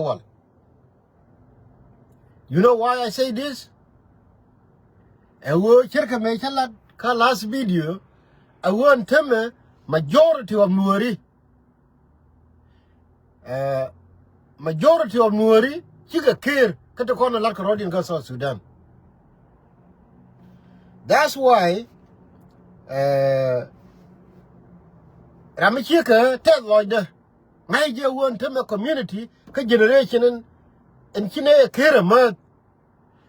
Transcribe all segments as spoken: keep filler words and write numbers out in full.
Wal. You know why I say this? Ɛ ɣöö cärkɛ mëë cä lat kä last video, ɛ ɣöö ɛn täämɛ majority of Nuääri, eh, majority of Nuääri cikɛ care kä ti kɔn ɛ lat kɛ rɔ̱diɛn kä South Sudan. That's why, eh, ram mi cikɛ tɛth lɔcdɛ ŋa̱c jɛ ɣöö ɛn täämɛ community kä generation in, in ci nɛ ɛ care ɛ määth.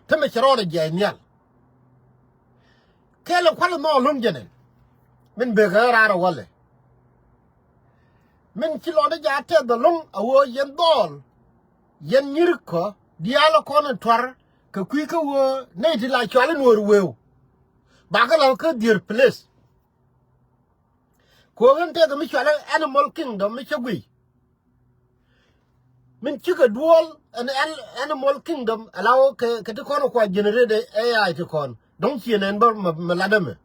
Täämɛ cɛ rɔɔdɛ jiac nhial. Kɛl ɛ kual ɛ nhɔk lum jɛ nɛn min bekɛ raar ɛ walɛ. Min ci lɔcdä jɛ a tɛth ɛlɔ̱ŋ a ɣöö yɛn dhɔl, yɛn nyirikä diaal ɛ kɔn in tuar kɛ kui̱ kä ɣöö nɛy ti la cɔal in Nuäär wëëu. Bakɛ la kä their place. Kɛ ɣöö ɣän tëëkɛ mi cɔal ɛ animal kingdom mi cä guiy. Min cikɛ duɔl ɛn, ɛn animal kingdom ala ɣöö kɛ, kɛ ti kɔn kua generate A I ti kɔn. Dɔ̱ŋ ciɛ nɛn bä mɛ, mɛ latdä mɛ.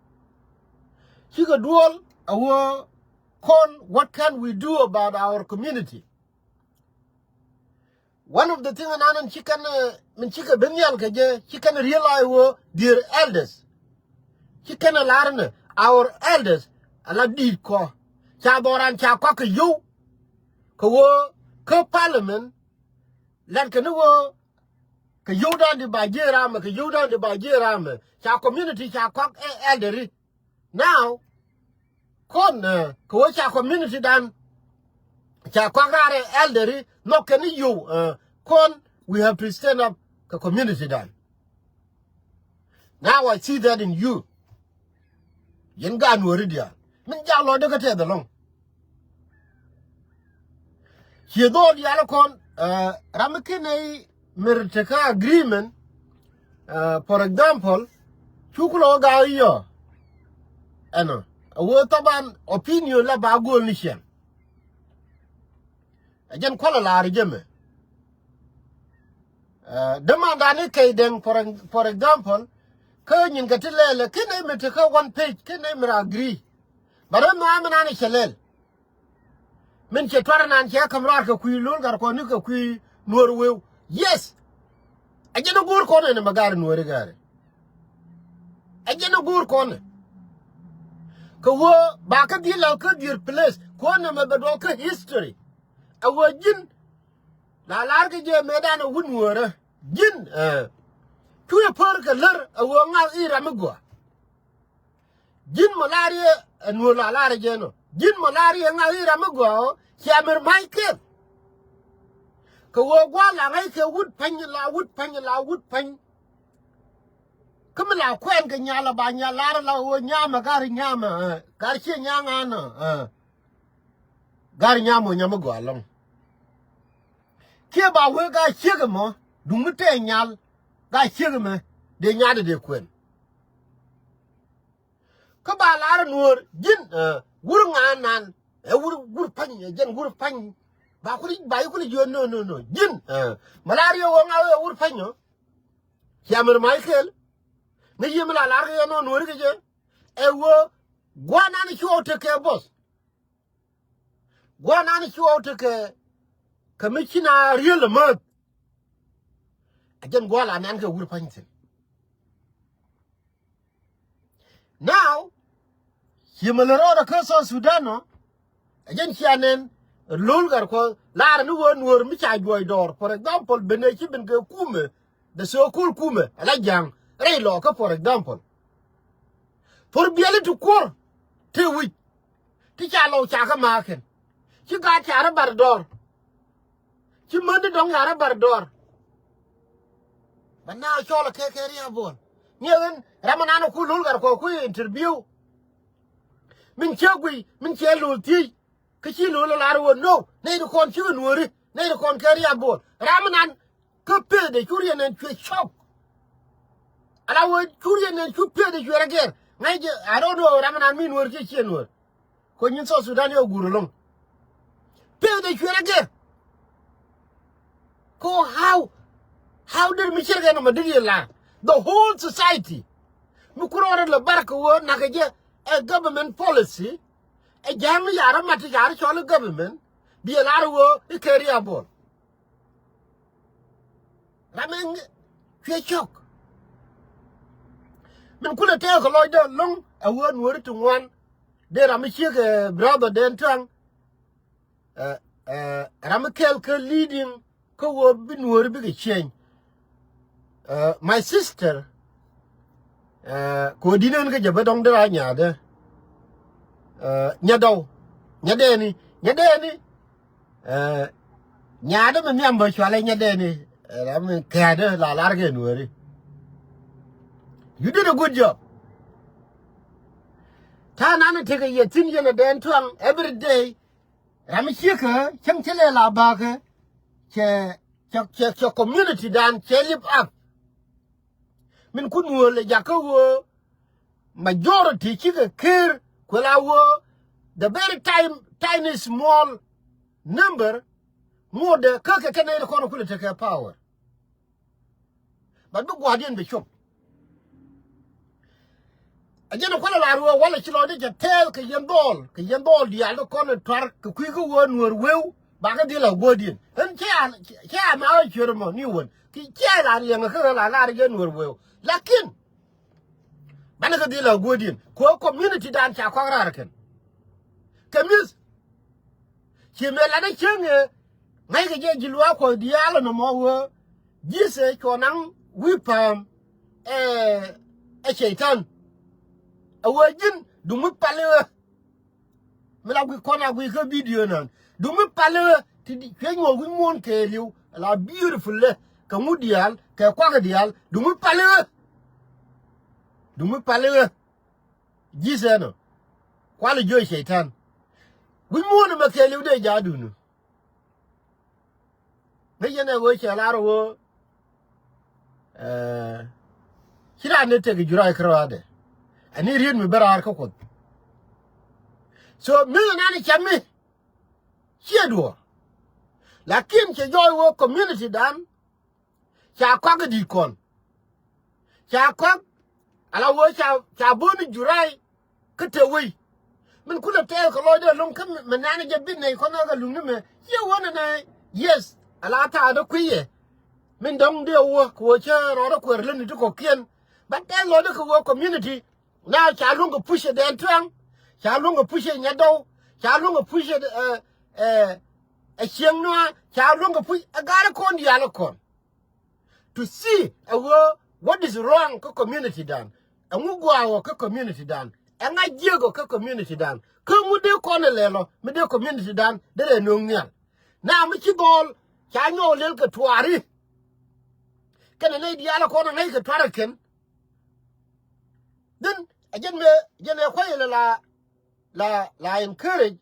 Cikɛ duɔl a ɣöö kɔn, what can we do about our community? One of the thing ɛnan in ci kɛn, eh, min cikɛ ben nhial kɛ jɛ, ci kɛn realize ɣöö their elders. Ci kɛn ɛ lar ni our elders ala di̱i̱t kɔ. Ca dhɔran ca kɔak kɛ yio̱w. Kɛ ɣöö kä parliament lat kɛ ni ɣöö kɛ yio̱wdan di ba ji̱ ramɛ, kɛ yio̱wdan di ba ji̱ ramɛ. Ca community ca kɔak ɛ elderi. Now kɔn, eh, kɛ ɣöö ca community dan ca kɔak raar ɛ elderi nhɔk kɛn ni yio̱w, eh, kɔn we have to stand up kɛ community dan. Now I see that in you. Yɛn gaat Nuääri diaal min jak lɔcdä kä tɛth ɛlɔ̱ŋ. Ciɛ dhɔl diaal kɔn, eh, ram mi ken nɛy mi ri tekä agreement, eh, for example, cuk lɔ ga̱a̱k yɔ ɛnɔ a ɣöö thaban opinion la ba gööl ni ciɛŋ. Ɛ jɛn kualɛ la̱r jɛ mɛ. Eh, dämandan ni kɛy dɛŋ, for ex-, for example, kä nyin kɛ ti lɛl ɛ ken nɛy mi tekä one page, ken nɛy mi ri agree. But ɛ mɛ a mi nan cɛ lɛl. Min cɛ tuar nan cɛ käm raar kɛ kui̱ Lol Gatkuɔth ni kɛ kui̱ Nuäär wëëu. Yes. Ɛ jɛn ɛ go̱o̱r kɔn ɛn ɛmɛ gaari Nuääri gaari. Ɛ jɛn ɛ go̱o̱r kɔn ɛ. Kɛ ɣöö ba kä dhil la kä their place kɔn ɛmɛ bɛ duɔk kä history. Ɛ ɣöö ji̱n la lar kɛ jɛ mëëdan ɛ wut Nuäärä. Ji̱n, eh, cuɛ pär kɛ lär ɛ ɣöö ŋa̱th i̱ ram mi gɔaa. Ji̱n malaria ɛ Nuäär la lar jɛ nɔ. Ji̱n malaria ŋa̱th i̱ ram mi gɔaa ɔ, cia mɛr ma̱c kɛl. Kɛ ɣöö gua̱a̱th la ŋäc kɛ wut pa̱ny, la wut pa̱ny, la wut pa̱ny. Kä mi la kuɛn kɛ nyal, la ba nyal lar la ɣöö nyamɛ, gar nyamɛ, eh, gar ciɛ nyaŋ an, eh, gar nyamɛ nyamɛ gɔaa ɛlɔ̱ŋ. Kiɛ ba wee gar ciek ɛmɔ duŋ mi tɛɛ nyal, gar ciek ɛmɛ dee nya̱a̱dɛ dee kuɛn. Kä ba lar Nuäär ji̱n, eh, wur ŋa̱a̱n nan, ɛ wur, wur pa̱ny, ɛ jɛn wur pa̱ny. Ba kuli, ba yi kuli jiö, no, no, no. Ji̱n, eh, malaria wä ŋa̱ wä wur pa̱ny ɔ. Cia mɛr ma̱c kɛl. Ni yiëë mi la lar kɛ yɛ nɔ Nuääri kɛ jɛ. Ɛ wä gua̱a̱th nan cuɔ tekɛ bo̱th. Gua̱a̱th nan cuɔ tekɛ kɛ mi ci na riel ɛmääth. Ɛ jɛn gua̱a̱th la nan kɛ wur pa̱ny thi̱n. Now, ci mi lɛ rɔɔdɛ kä South Sudan ɔ, ɛ jɛn cia nɛn, Lol Gatkuɔth lar ni ɣöö Nuäär mi ca juɔc dɔɔr. For example, ben ɛ ci ben kɛ kumɛ, the so-called kumɛ, ala ja̱a̱ŋ, rɛy lɔɔkä, for example. Thor biɛli ti kuɔr, ti wi̱c, ti ca lɔw ca kä ma̱a̱kɛn. Ci gaat ca rɔ bar dɔɔr. Ci mäni dɔ̱ŋ ca rɔ bar dɔɔr. Bɛ na cɔl kɛ kɛ ria̱a̱ buɔl. Ni ɣän ram mi nan ku Lol Gatkuɔth ku interview. Min cɛ guiy, min cɛ Lol thiec. Kä ci Lol lar wä no. Nɛy ti kɔn cikɛ Nuääri. Nɛy ti kɔn kɛ ria̱a̱ buɔl. Ram mi nan kä peth de cu riɛn ɛn cuɛ cɔk. Ala wä cu riɛn ɛn cu peth de cuɛ rɛ gɛr. Ŋa̱c jɛ, I don't know, ram mi nan mi Nuäär kiɛ ciɛ Nuäär. Kɔ nyin South Sudan yɛ gur ɛlɔ̱ŋ. Peth de cuɛ rɛ gɛr. Ko how, how did mi cier kɛ nɔmɔ did yɛ la? The whole society. Mi kurɔɔrɛ lɛ bar kɛ wä nak kɛ jɛ ɛ government policy. Ɛ ja̱a̱ŋ ni yarä mat ti yarä cɔl government. Bi ɛ lar wä i̱ kɛ ria̱a̱ buɔl. Ram mi cuɛ cɔk. Min kulɛ tɛɛk kɛ lɔcdä lo̱ŋ ɛ ɣöö Nuääri ti ŋuan. Dee ram mi ciek ɛ brother Dɛn Tuaŋ. Ɛ, ɛ, ram mi kɛl kä leading kä ɣöö bi Nuääri bikɛ change. Ɛ, my sister, ɛ, kɛ ɣöö di̱t nɛn kä jɛ bä dɔ̱ŋ dee ra nyaathdä. Ɛ, Nyadɔw, Nyadɛni, Nyadɛni. Ɛ, nyaathdä mi nhiam bä cualɛ Nyadɛni. Ɛ, ram mi kɛ̈ɛ̈dä la lar kɛ Nuääri. You did a good job. Ta̱a̱ nan tekɛ yɛ thi̱n yɛn ɛ Dɛn Tuaŋ every day. Ram mi ciekä cäŋ cä lɛ la bakä cɛ, cɛ, cɛ, cɛ community dan cɛ lift up. Min kun wöl ɛ jakä wöö majority cikɛ ker kuɛ la wöö the very time tiny small number ŋotdɛ kä kɛ kɛ nɛy ti kɔn kulɛ tekɛ power. But bi gua̱a̱thdiɛn bi cop. A jɛn kualɛ la ruɔ̱ɔ̱k walɛ ci lɔcdä cɛ tɛɛth kɛ yɛn dhɔl, kɛ yɛn dhɔl diaal ti kɔn in tuar kɛ kui̱ kä wä Nuäär weu. Bakä dhil a guäthdiɛn ɛn cɛ a, cɛ a ma ɣä ciöt ɛmɔ ni wän ki cɛ a la riɛŋ kä ɣä la lar jɛ Nuäär weu. Lakin banɛ kä dhil a guäthdiɛn kɛ ɣä community dan ca kɔak raar kɛn. Kɛ mi̱th ci mëë latdä cieŋ ëë ŋa̱ckɛ jɛ ji̱ luaak Kuɔth diaal ɛn ɛmɔ ɣöö Jesus cuɔ naŋ wi̱i̱ pa̱a̱m ɛ, ɛ Cɛy-tan. Ɛ ɣöö ji̱n duŋ mi pal i̱ ɣä. Mi la guic kɔn a guic kä video nan duŋ mi pal i̱ ɣä ti cuɛ nyuɔ̱th wi̱c muɔ̱ɔ̱n kɛɛliw. La beautiful lɛ kɛ ŋut diaal kɛ kuak diaal duŋ mi pal i̱ ɣä. Duŋ mi pal i̱ ɣä. Jesus ɛnɔ kual i̱ jiö Cɛy-tan. Wi̱c muɔ̱ɔ̱n ɛmɛ kɛɛliw dee ja̱a̱dun. Ŋäc yɛn ɛ ɣöö cɛ lar ɣöö ci raan ni tek juray kärɔaadɛ. Ani riet mi bä raar kä Kuoth. So mi nan cɛ mi ciɛ duɔ̱ɔ̱r. Lakin cɛ jɔɔc ɣöö community dan ca kɔak i̱ di̱t kɔn. Ca kɔak ala ɣöö ca, ca bo̱o̱ni juray. Kä te wei min kulɛ tɛɛth kɛ lɔcdä lo̱ŋ kä mi nɛn jɛ bi nɛy kɔn ɛ kɛ luŋni mɛ ciɛ wä nɛnɛ. Yes ala thaatdä kui̱ yɛ min dɔ̱ŋ dee wä kɛ wä cä rɔɔdä kuɛɛr lätni ti kɔ̱kiɛn. But tɛɛth lɔcdä kɛ wä community. Now ca luäŋ kɛ push ɛ Dɛn Tuaŋ. Ca luäŋ kɛ push ɛ Nyadɔw. Ca luäŋ kɛ push ɛ ɛ, ɛ Cieŋ Nua̱a̱. Ca luäŋ kɛ push ɛ gaari kɔn diaal ɛ kɔn. To see ɛ ɣöö what is wrong kä community dan. Ɛŋu gua̱a̱ ɣɔ̱ kä community dan. Ɛŋa jiäk ɣɔ̱ kä community dan kä ŋu dee kɔn ɛ lɛl ɔ mi dee community dan dee lɛ nööŋ nhial. Na mi ci dhɔl ca nyɔk lel kɛ tuaari. Kɛnɛ nɛy diaal ɛ kɔn ɛ ŋäc kɛ tuaar ɛ kɛn. Then ɛ jɛn mëë jɛn ɛ kuay lɛ la, la, la encourage.